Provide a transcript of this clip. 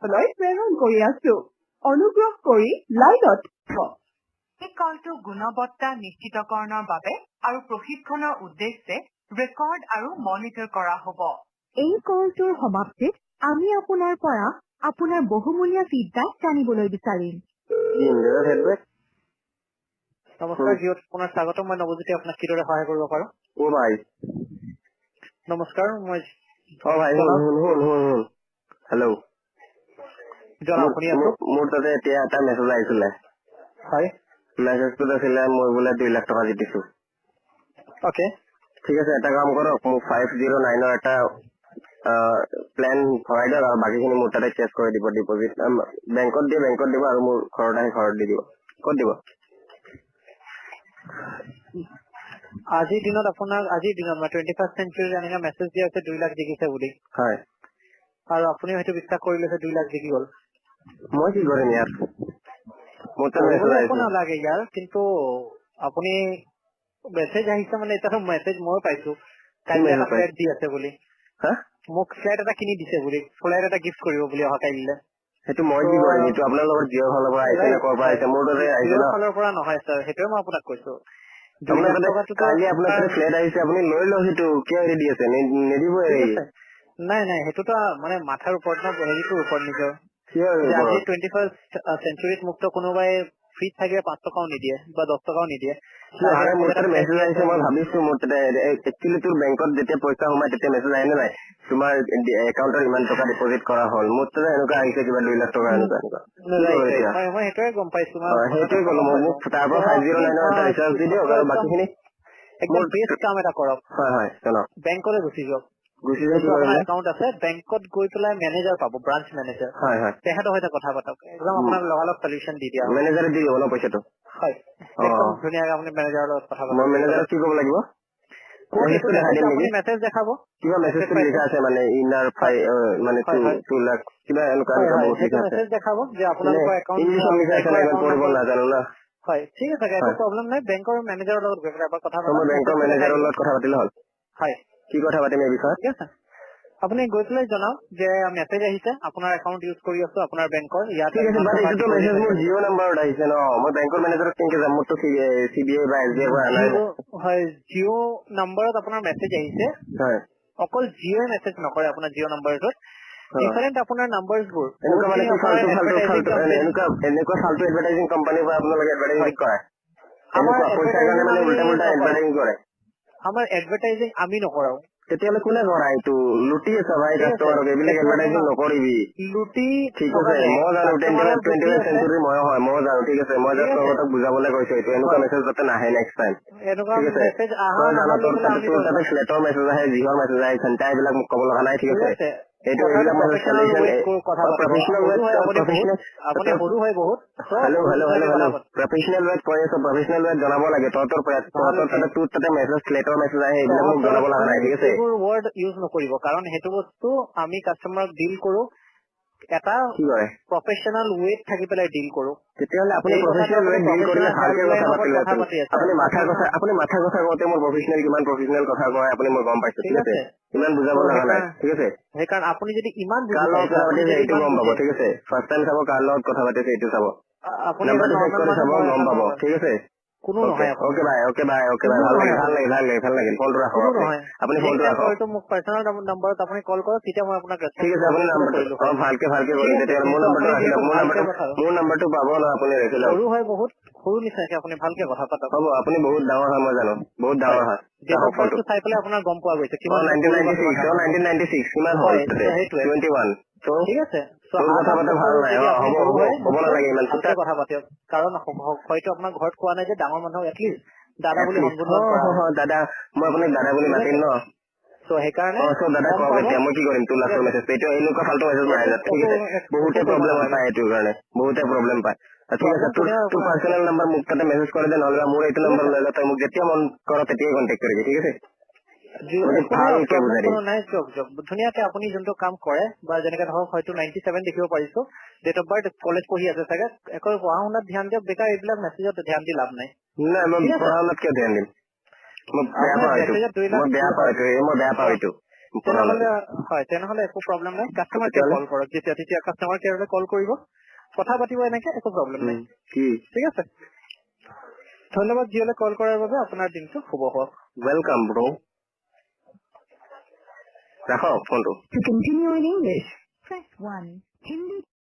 লৈ প্ৰেৰণ কৰি আছো। অনুগ্ৰহ কৰি লাইনত থাকক। এই কলটো গুণবত্তা নিশ্চিতকৰণৰ বাবে আৰু প্ৰশিক্ষণৰ উদ্দেশ্যে ৰেকৰ্ড আৰু মনিটৰ কৰা হ'ব। এই কলটোৰ সমাপ্তিত আমি আপোনাৰ পৰা আপোনাৰ বহুমূলীয়া ফিডবেক জানিবলৈ বিচাৰিম। ফিডবেক। নমস্কাৰ, জিঅ'ত আপোনাৰ স্বাগতম। মই নৱজ্যোতি, আপোনাক কিদৰে সহায় কৰিব পাৰো? অ ভাই। নমস্কাৰ, মই অ ভাই, শুন শুন শুন শুন শুন, হেল্ল'। জনাওক, শুনি আছো। মোৰ তাতে এতিয়া এটা মেছেজ আহিছিলে। হয়। মেছেজটোত আছিলে মই বোলে 2 লাখ টকা জিতিছো। ঠিক আছে, এটা কাম কৰক, মোক 509ৰ এটা প্লেন ভৰাই দিয়ক আৰু বাকীখিনি মোৰ তাতে কেছ কৰি দিব। ডিপজিট বেংকত দিয়ে, বেংকত দিব আৰু মোৰ ঘৰত আহি ঘৰত দি দিব। ক'ত দিব? আজিৰ দিনত আপোনাক, আজিৰ দিনত মানে 21st চেঞ্চুৰীত এনেকে মেছেজ দিয়া হৈছে 2 লাখ জিকিছে বুলি। হয়। আৰু আপুনি হয়তো বিশ্বাস কৰি লৈছে 2 লাখ জিকি গ'ল। মই কি কৰিম ইয়াত? মোৰ তাত মেছেজ কৰিবলৈ একো আহিছে। নালাগে ইয়াৰ, কিন্তু আপুনি মেছেজ আহিছে মানে এতিয়াতো মেছেজ ময়ো পাইছো, কাইলৈ মেছেজ এটা পাইছে? ফ্লেট দি আছে বুলি। হা? মোক ফ্লেট এটা কিনি দিছে বুলি, ফ্লেট এটা গিফ্ট কৰিব বুলি অহা কাইলৈ। সেইটো মই কি কৰিম? এইটো আপোনালোকৰ জিঅ'ৰ ফালৰ পৰা আহিছে নে ক'ৰ পৰা আহিছে? মোৰ তাতে আহিছে জিঅ'ৰ ন। ফালৰ পৰা নহয় ছাৰ, সেইটোৱে মই আপোনাক কৈছো। 2 আপোনাৰ লাখ তাতে টকাটোতো কালি আপোনাৰ তাতে ফ্লেট আহিছে, আপুনি লৈ লওক সেইটো। কিয় এৰি দি আছে? নিদিব ঠিক এৰি। আছে, নাই নাই, সেইটোতো মানে মাথাৰ ওপৰত ন, হেৰিটোৰ ওপৰত নিজৰ কিহৰ যে আজি ওপৰত? 21st চেঞ্চুৰীত মোকতো কোনোবাই ফ্ৰীত থাকিলে 5 টকাও নিদিয়ে বা 10 টকাও নিদিয়ে। কিয়? আৰে বাহিৰত মোৰ মোক এটা তাতে ফ্লেট মেছেজ দি আহিছে। আছে। মই ভাবিছো মোৰ তাতে একচুৱেলি তোৰ বেংকত যেতিয়া পইচা সোমাই তেতিয়া মেছেজ আহে নে নাই, তোমাৰ একাউণ্টত ইমান টকা ডিপজিট কৰা হ'ল? মোৰ তাতে এনেকুৱা আহিছে কিবা 2 লাখ টকা, এনেকুৱা এনেকুৱা। কি ৰাইট কৰো ৰাইট এতিয়া? হয়, মই সেইটোৱে গম পাইছো মই অ, কথাটো সেইটোৱে ক'লো গম মই। পাইছো। মোক তাৰ ত' পৰা ফাইভ জিৰ' আপুনি নাইনৰ এটা ৰিচাৰ্জ দি দিয়ক আৰু একদম বাকীখিনি একদম মোৰ বেষ্ট কাম এটা কৰক। হয় হয়, জনাওক। বেংকলৈ গুচি যাওক। গুচি যাই কি যোনটো কৰিম আপোনাৰ মই? একাউণ্ট আছে, বেংকত গৈ পেলাই মেনেজাৰ পাব, ব্ৰাঞ্চ মেনেজাৰ। হয় হয় তেখেতৰ সৈতে কথা পাতক, একদম আপোনাক লগালগ চলিউশ্যন দি দিয়া হ'ব। মেনেজাৰে দি দিব ন পইচাটো? হয়। একদম ধুনীয়াকে আপুনি মেনেজাৰৰ লগত কথা মই পাতক। মেনেজাৰক কি ক'ব লাগিব? ক'ত মেছেজটো এইটো দেখাই মেছেজ দিম আপুনি নেকি? মেছেজ দেখাব। কিবা মেছেজ মেছেজটো পাইছে। লিখা আছে মানে ইনাৰ ফাই মানে হয় টু হয় 2 লাখ কিবা এনেকুৱা হয় এনেকুৱা হয় বহুত সেইটো লিখা আছে। মেছেজ দেখাব যে মানে আপোনালোকৰ একাউণ্ট, ইংলিছত লিখা আছে বেংকৰ না, ইমান একাউণ্ট পঢ়িব নম্বৰ। নাজানো না। হয়, ঠিক আছে, একো প্ৰব্লেম নাই। বেংকৰ মেনেজাৰৰ লগত গৈ পেলাই এবাৰ কথা ত পাতক, মই বেংকৰ মেছেজটো দেখাই মেনেজাৰৰ দিব। লগত কথা পাতিলে হ'ল? হয়। কি কথা পাতিম এই বিষয়ত? ঠিক আছে, আপুনি গৈ পেলাই জনাওক যে মেছেজ আহিছে, আপোনাৰ একাউণ্ট ইউজ কৰি আছো আপোনাৰ বেংকৰ, ইয়াত ঠিক আছে। ইমান বাট টকা এইটোতো ডিপজিট মেছেজ মোৰ হৈছে। জিঅ' নাম্বাৰত আহিছে ন। মই বেংকৰ মেনেজাৰত কেনেকে যাম? মোৰতো চি বি আই বা এছ বি আই পৰা অহা নাই। জিঅ' হয়, জিঅ' নাম্বাৰত আপোনাৰ মেছেজ আহিছে। হয়। অকল জিঅ'ই মেছেজ নকৰে আপোনাৰ জিঅ' নাম্বাৰটোত, ডিফাৰেণ্ট আপোনাৰ নাম্বাৰছ বোৰ এনেকুৱা মানে বহুতখিনি কি আপোনাৰ ফাল্টু ফাল্টু এডভাৰটাইজিং ফাল্টু কোম্পানী। এনেকুৱা এনেকুৱা ফাল্টু এডভাৰটাইজিং কোম্পানীৰ পৰা আপোনালোকে এডভাৰটাইজিং কৰে? আমাৰ এনেকুৱা পইচাৰ এডভাৰটাইজিং কাৰণে মানে আমি উল্টা পুল্টা নকৰাও। এডভাৰটাইজিং কৰে। আমাৰ এডভাৰটাইজিং আমি নকৰাও। তেতিয়াহ'লে কোনে কৰা? এইটো লুটি আছা ভাই ঠিক আছে। কাষ্টমাৰক। এইবিলাক সেইটো এডভাৰটাইজিং আপোনাৰ নকৰিবি। লুটি ঠিক থকা আছে। নাই, মই জানো টুৱেণ্টি কাষ্টমাৰৰ টুৱেণ্টি বুদ্ধি ফাইভ আছে। চেঞ্চুৰী ময়ো হয়, ময়ো জানো, ঠিক আছে। মই ঠিক জাষ্ট আছে। তহঁতক বুজাবলৈ কৈছো এইটো এনেকুৱা মেছেজ যাতে নাহে নেক্সট টাইম। এনেকুৱা ঠিক আছে। মেছেজ আহা তই জান নাহা লৈ তোৰ পেলাই তাতে আমি তোৰ তাতে দৰকাৰ ফ্লেটৰ মেছেজ আহে, যিহৰ মেছেজ আহে, ঘণ্টা এইবিলাক মোক ক'ব লগা নাই, ঠিক ঠিক আছে। আছে। এইটো কথাটো এইবিলাক মেছেজ প্ৰফেচনেল চলিউশ্যন ৱেত কথা পাতিব। প্ৰফেচনেল সৰু ৱেত হয় আপুনি বহুত, প্ৰফেচনেল আপুনি সৰু হয় বহুত, চ' হেল্ল' সৰু হেল্ল' হেল্ল' নিচিনাকে কথা হেল্ল' পাতক। প্ৰফেচনেল ৱেত কৈ আছো, প্ৰফেচনেল ৱেত জনাব লাগে। তহঁতৰ পৰা তহঁতৰ ভালকে তাতে তোৰ তাতে মেছেজ, ফ্লেটৰ মেছেজ আহে, এইবিলাক মোক তহঁতৰ জনাব লগা নাই, তোৰ ঠিক আছে। এইবোৰ ৱৰ্ড ইউজ নকৰিব, কাৰণ সেইটো বস্তু আমি কাষ্টমাৰক ডিল কৰো এটা কি কৰে? প্ৰফেচনেল ৱেত থাকি পেলাই ডিল কৰো। তেতিয়াহ'লে আপুনি এই কথাটো প্ৰফেচনেল আপুনি ৱেত ডিল কৰিলে প্ৰফেচনেল ভালকে কথা হেল্পলাইনৰ ওপৰত কথা পাতিলেহেঁতেন। পাতি আছে। আপুনি মাথাৰ কথা, আপুনি মাথাৰ কথা কওঁতে মোৰ প্ৰফেচনেল কিমান প্ৰফেচনেল কথা কয় আপুনি, মই গম পাইছো। ঠিক ঠিক আছে। আছে। ইমান বুজাব ত' লগা নাই। সেইকাৰণে ঠিক আছে। সেইকাৰণে আপুনি যদি ইমান বুজি কাৰ লগত পাইছে, কথা আপুনি পাতিছে যদি এইটো ইমান গম পাব। বুজে, ঠিক আছে, ফাৰ্ষ্ট টাইম চাব কাৰ লগত কথা পাতিছে এইটো চাব। আপুনি এজন নাম্বাৰটো চেক নৰ্মেল কৰি মানুহ, চাব, মই গম এজন পাব। নৰ্মেল। ঠিক আছে। কোনো অ'কে নহয় আপুনি। Okay bye, okay bye, okay bye. কোনো ভাল নহয় লাগিল, ভাল আপুনি। লাগিল, ভাল লাগিল, ভাল লাগিল। ফোনটো ৰাখক কোনো আপুনি। নহয়। আপুনি নেক্সট ফোনটো টাইম ৰাখক। হয়তো মোক পাৰ্চনেল নম্বৰত আপুনি কল কৰক, তেতিয়া মই আপোনাক ঠিক ৰেচপন্স আছে, আপুনি ভালকে নাম্বাৰটো কৰিলো অ হয়। ভালকে ভালকে ঠিক কৰিম আছে, তেতিয়াহ'লে। মোৰ কিন্তু নাম্বাৰটো আপুনি ৰাখি যিহেতু লওক। মোৰ ভালকে নাম্বাৰটো কথা মোৰ নাম্বাৰটো পাব ন আপুনি, ৰাখি লওক। সৰু হয় বহুত, সৰু নিচিনাকে আপুনি ভালকে কথা পাতক। হ'ব, আপুনি বহুত ডাঙৰ হয়, মই জানো বহুত হয় ডাঙৰ হয়। ডেট ৰাখক অফ ফোনটো। বাৰ্থটো চাই পেলাই আপোনাৰ গম পোৱা গৈছে অ কিমান নাইনটিন সৰু বা নাইনটি কিমান ছিক্স অ ডাঙৰ। 1996 কিমান হ'ল হয়, তাতে? সেইটোৱে। 21 ত' ঠিক আছে, চ' তোৰ 7 কথা 8 পাতা ভাল বছৰ নাই। যদি অ আপুনি হ'ব সৰু হ'ব হয়, ক'ব মোতকৈ নালাগে ইমান। ভালকে কথা পাতক, কাৰণ হয়তো আপোনাৰ ঘৰত কোৱা নাই যে ডাঙৰ মানুহক এটলিষ্ট দাদা বুলি এটলিষ্ট সম্বোধন কৰা হয়। দাদা, মই আপোনাক দাদা বুলি ঠিক মাতিম আছে। ন? চ' সেইকাৰণে অ চ' দাদা গম কওক পাব। এতিয়া মই কি কৰিম? 2 ঠিক লাখৰ আছে। মেছেজ এইটো, এনেকুৱা ফাল্টু মেছেজ একো নাহে যাতে, ঠিক একো আছে। একো বহুতে কৰিব প্ৰব্লেম নালাগে। পায় এইটোৰ কাৰণে, বহুতে প্ৰব্লেম পায়। ঠিক আছে, প্ৰব্লেম তোৰ কোনেও তোৰ একো পাৰ্চনেল নাম্বাৰ মোক তাতে মেছেজ কৰি দে, নহ'লে মোৰ এইটো ঠিক নাম্বাৰ আছে। লৈ ল। তই মোক যেতিয়া মন কৰ তেতিয়াই কণ্টেক্ট কৰিবি, ঠিক আছে। মই তোক একো নাই, ভালকে প্ৰব্লেম বুজাই দিম। কোনো নাই। চাওক চাওক, ধুনীয়াকে আপুনি যোনটো কাম কৰে বা যেনেকে ধৰক হয়তো 97 দেখিব পাৰিছো ডেট অফ বাৰ্থ, কলেজ পঢ়ি আছে চাগে, একো পঢ়া শুনাত ধ্যান দিয়ক, বেকাৰ এইবিলাক মেছেজত ধ্যান দি লাভ নাই। নাই, মই ঠিক আছে। পঢ়া শুনাত কিয় ধ্যান দিম? মই বেয়া আপোনাৰ পাওঁ এইটো। মেছেজত 2 লাখ মই বেয়া পাওঁ হয় এইটো, এই মই বেয়া পাওঁ এইটো। তেনেহ'লে হয়, তেনেহ'লে একো প্ৰব্লেম নাই। কাষ্টমাৰ কেয়াৰ তেতিয়াহ'লে? কল কৰক, যেতিয়া তেতিয়া কাষ্টমাৰ কেয়াৰলৈ কল কৰিব, কথা পাতিব, এনেকে একো প্ৰব্লেম নাই। কি? ঠিক আছে, ধন্যবাদ জিঅ'লৈ কল কৰাৰ বাবে। আপোনাৰ দিনটো শুভ হওক। Welcome ব্ৰ'। ৰাখক ফোনটো। To continue in English, press 1. Hindi